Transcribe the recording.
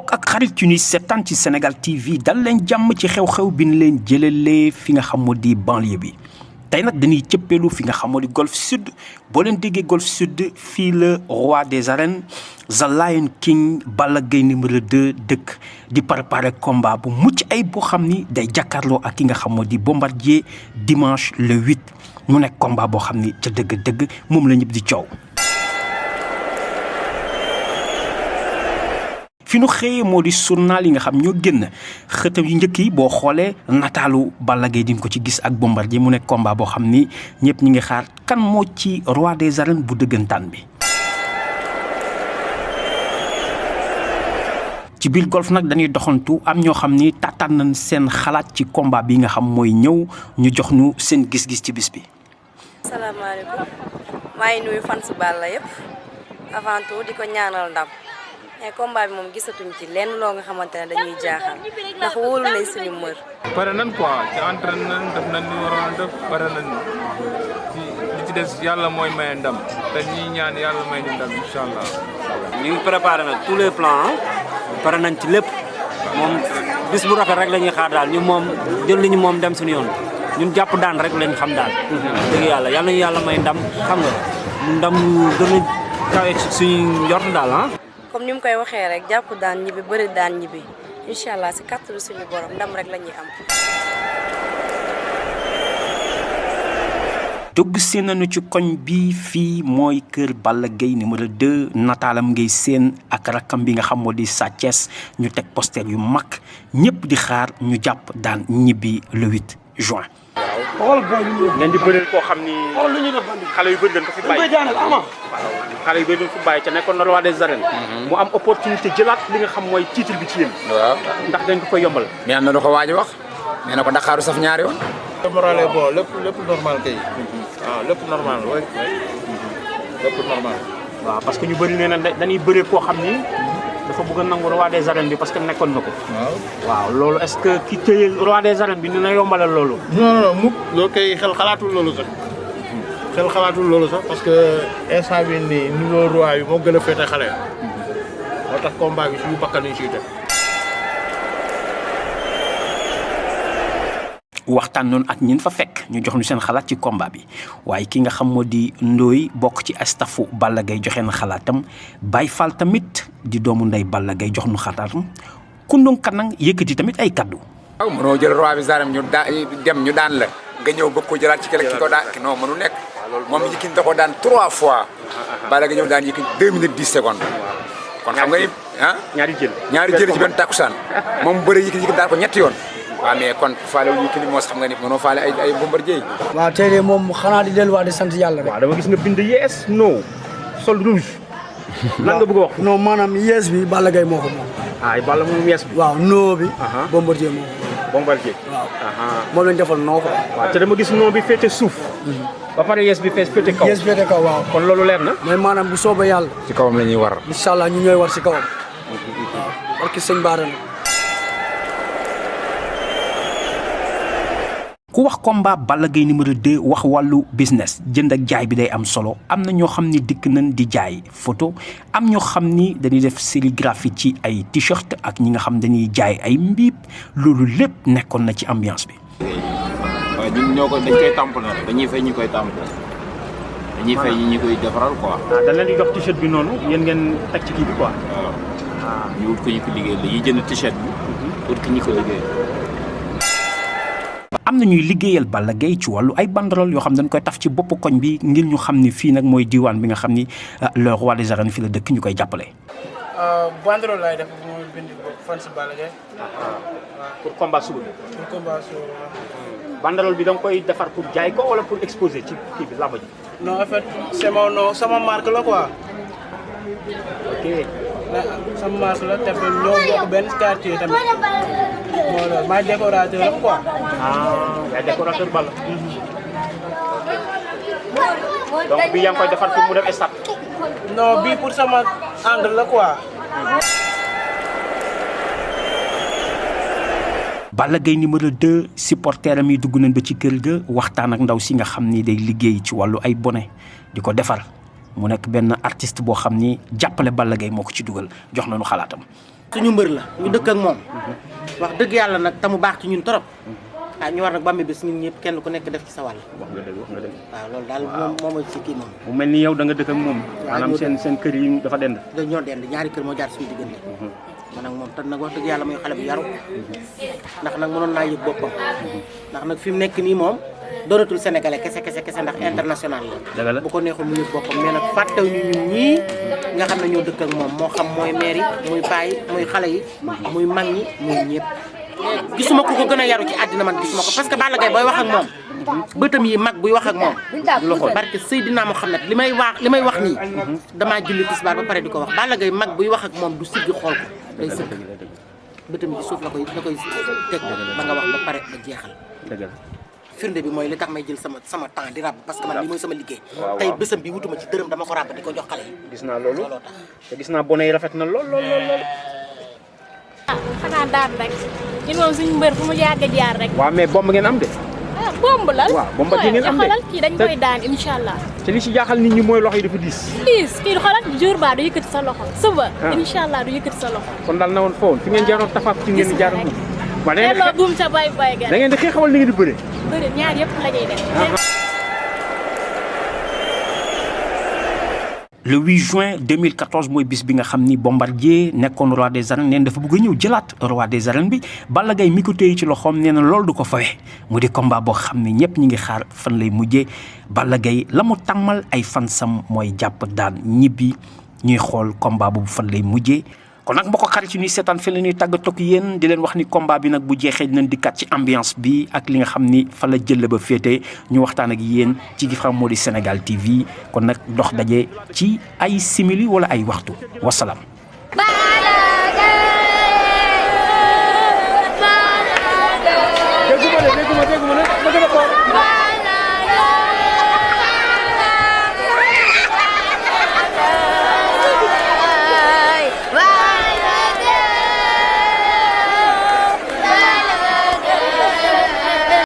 mbokk ak xarit yu ñuy seetaan ci Sénégal TV dal leen jàmm ci xew-xew bi ñu leen jëlalee fi nga xam moo di banlieue bi tey nag dañuy cëppeelu fi nga xam moo di Golf Sud boo leen déggee Golf Sud fii la roi des arènes The Lion King Balla Gaye numéro 2 dëkk di préparer combat bu mucc ay boo xam ni day jàkkaarloo ak ki nga xam moo di Bombardier dimanche le 8 mu nekk combat boo xam ni ca dëgg-dëgg moom la ñëpp di coow. fi nu xëyee moo di journal yi nga xam ñoo génn xëtam yu njëkk yi boo xoolee nataalu Balla Gaye di nga ko ci gis ak Bombardier mu nekk combat boo xam ni ñëpp ñi ngi xaar kan moo ci roi des arènes bu dëggantaan bi. ci biir golf nag dañuy doxantu am ñoo xam ni tàttaan nañ seen xalaat ci combat bi nga xam mooy ñëw ñu jox ñu seen gis-gis ci bis bi. asalaamaaleykum maa ngi nuyu fans Balla yëpp avant tout di ko ñaanal ndam. mais combat bi moom gisatuñ ci lenn loo nga xamante ne dañuy jaaxal ndax wóolu nañ suñu mër. pare nañ quoi ci entraîné nañ def nañ li waroon a def pare nañ ci li ci des yàlla mooy maye ndam te ñii ñaan yàlla may ñu ndam incha allah. ñu ngi préparé nag tous les plans pare nañ ci lépp moom bis bu rafet rek la ñuy xaar daal ñu moom jël li ñu moom dem suñu yoon ñun jàpp daan rek lañ xam daal. dëgg yàlla yal nañu yàlla may ndam xam nga ndam gën a kawe suñu njort daal ah. comme ni mu koy waxee rek jàpp daan ñibbi bëri daan ñibbi incha allah si kàttanu suñu borom ndam rek la ñuy am. dugg seen nañu ci koñ bi fii mooy kër Balla Gaye numéro 2 nataalam ngay seen ak rakkam bi nga xam moo di Sa Thiès ñu teg poster yu mag ñëpp di xaar ñu jàpp daan ñibbi le 8 juin. xool booy lu ñu ngeen di bëreel koo xam ni xool lu ñu def bandi xale yu bëri dañ ko fi bàyyi xale yu bëri dañ ko fi bàyyi ca nekkoon na roi des arènes mu am opportunité jëlaat li nga xam mooy titre bi ci yéen waaw ndax dañ ko koy yombal mais am na lu ko waaj wax nee na ko Dakaaru saf ñaari yoon morale bon lépp normal kay waaw lépp normal way lépp normal waaw parce que ñu bëri nee na dañuy bëree koo xam ni dafa bëgg a nangu roi des arènes bi parce que nekkoon na ko waaw loolu est-ce que ki téye roi des arènes bi dina yombalal loolu non mukk loolu kay xel xalaatul loolu sax parce que instant bi nii niveau roi yi moo gën a féete xale moo tax combat bi suñu bakkan yi siy teg waxtaan noonu ak ñin fa fekk ñu jox ñu seen xalaat ci combat bi waaye ki nga xam moo di Ndoye bokk ci staffu Balla Gaye joxe na xalaatam Baye Fall tamit di doomu ndey Balla Gaye jox nu xalaatam Koundou Kanang yëkkati tamit ay kaddu. waaw mënoo jël roi bi zaram ñu dem ñu daan la nga ñëw bëgg ko jëlaat ci ki ko daan non mënu nekk moom Yékini da ko daan 3 fois Balla Gaye ñëw daan Yékini 2 minutes 10 secondes kon xam nga ni ah ñaari jël ci benn takkusaan moom bëre Yékini daan ko ñetti yoon waaw mais kon faale wu Yékini moos xam nga ni mënoo faale ay Bombardier. waaw tey de moom xanaa di delluwaat di sant yàlla rek. waaw dama gis nga bind yes no sol rouge lan nga bëgg a wax non maanaam yes bi Balla Gaye moo ko moom. ay Balla moom yes bi waaw no bi. Bombardier moo ko. Bombardier waaw moom lañ defal noo ko. waaw te dama gis no bi féete suuf ba pare yes bi féete kaw yes féete kaw waaw. kon loolu leer na mais maanaam bu soobee yàlla. ci kawam la ñuy war. incha allah ñu ñooy war si kawam. waaw parce que sëñ Baara la. ku wax combat Balla Gaye numéro 2 wax wàllu business jënd ak jaay bi day am solo am na ñoo xam ni dikk nañ di jaay photo am ñoo xam ni dañuy def sérigraphie ci ay t-shirt ak ñi nga xam dañuy jaay ay mbiib loolu lépp nekkoon na ci ambiance bi. waaw ñun dañ koy tamponné dañuy fay ñu koy tamponné dañuy fay ñi koy defaral quoi. dañ leen di jox t-shirt bi noonu yéen ngeen teg ci kii bi quoi. waaw ñu wut ko ñu ko liggéey dañuy jënd t-shirt bi pour que ñu ko liggéey. am na ñuy liggéeyal Balla Gaye ci wàllu ay banderole yoo xam dañ koy taf ci bopp koñ bi ngir ñu xam ni fii nag mooy diwaan bi nga xam ni le roi des arènes fii la dëkk ñu koy jàppale. banderole laay def mooy bind fan si Balla Gaye. pour combat suba bi. pour combat suba. banderole bi da nga koy defar pour jaay ko wala pour exposer ci kii bi làmb ji. non en fait c'est mon nom sama marque la quoi. ok. sama marque la te ñoo bokk benn quartier tamit. moo loolu maay décorateur am quoi. yaay décorateur Balla. donc bi yaa ngi koy defar pour mu dem stade. non bii pour sama angle la quoi. Balla Gaye numéro 2 supporteram yi dugg nañ ba ci kër ga waxtaan ak ndaw si nga xam ni day liggéey ci wàllu ay bone di ko defar mu nekk benn artiste boo xam ni jàppale Balla Gaye moo ko ci dugal jox nañu xalaatam. suñu mbër la ñu dëkk ak moom wax dëgg yàlla nag tamu baax ci ñun trop ñu war nag ba bés ñun ñëpp kenn ku nekk def ci sa wàll. wax nga dëgg waaw loolu daal moom mooy ci kii moom. mu mel ni yow da nga dëkk ak moom. maanaam seen kër yi dafa dend. dañoo dend ñaari kër moo jaar suñu diggante. man nag moom te nag wax dëgg yàlla muy xale bu yaru ndax nag mënoon naa yëg boppam ndax nag fi mu nekk nii moom doonatul sénégalais kese ndax international la bu ko neexul mu yëg boppam mais nag fàttew ñu ñun ñii nga xam ne ñoo dëkk ak moom moo xam mooy maire yi muy paa yi muy xale yi muy mag ñi muy ñëpp gisuma ku ko gën a yaru ci àddina man gisuma ko parce que Balla Gaye booy wax ak moom bëtam yi mag buy wax ak moom loxo barke Seydina Mohamed li may wax nii damaa julli tisbaar ba pare di ko wax Balla Gaye mag buy wax ak moom du siggi xool ko day sëkk bëtam yi suuf la koy teg ba nga wax ba pare ba jeexal firnde bi mooy li tax may jël sama temps di ràbb parce que man li mooy sama liggéey tey bésam bi wutuma ci dërëm dama ko ràbb di ko jox xale yi gis naa loolu te gis naa bone yi rafet na lool xanaa daan rek ñun moom suñu mbër fu mu yàgg a jaar rek waaw mais bomb ngeen am de bomb la waaw bomb gi ngeen am de xoolal kii dañ koy daan incha allah te li si jaaxal nit ñi mooy loxo yi dafa diis kii xoolal jour ba du yëkkati sa loxo suba incha allah du yëkkati sa loxo kon daal na woon foofu fi ngeen jaaroon tafaaf ci ngeen di jaar moom waaw delloo buum ca bay ga da ngeen di xeexawal li ngeen di bëre ñaar yëpp la ñuy def le 8 juin 2014 mooy bis bi nga xam ni Bombardier nekkoon roi des arènes neen dafa bëgg a ñëw jëlaat roi des arènes bi Balla Gaye mi ko téye ci loxoom nee na loolu du ko fawee mu di combat boo xam ne ñëpp ñi ngi xaar fan lay mujjee Balla Gaye la mu tàmmal ay fansam mooy jàpp daan ñibbi ñuy xool combat boobu fan lay mujjee kon nag mbokk xarit yi ñuy seetaan fi la ñuy tàggatoo ak yéen di leen wax ni combat bi nag bu jeexee dinañ dikkaat ci ambiance bi ak li nga xam ni fa la jël ba féete ñu waxtaan ak yéen ci gi xam moo di Sénégal TV kon nag dox daje ci ay simili wala ay waxtu wasalaam.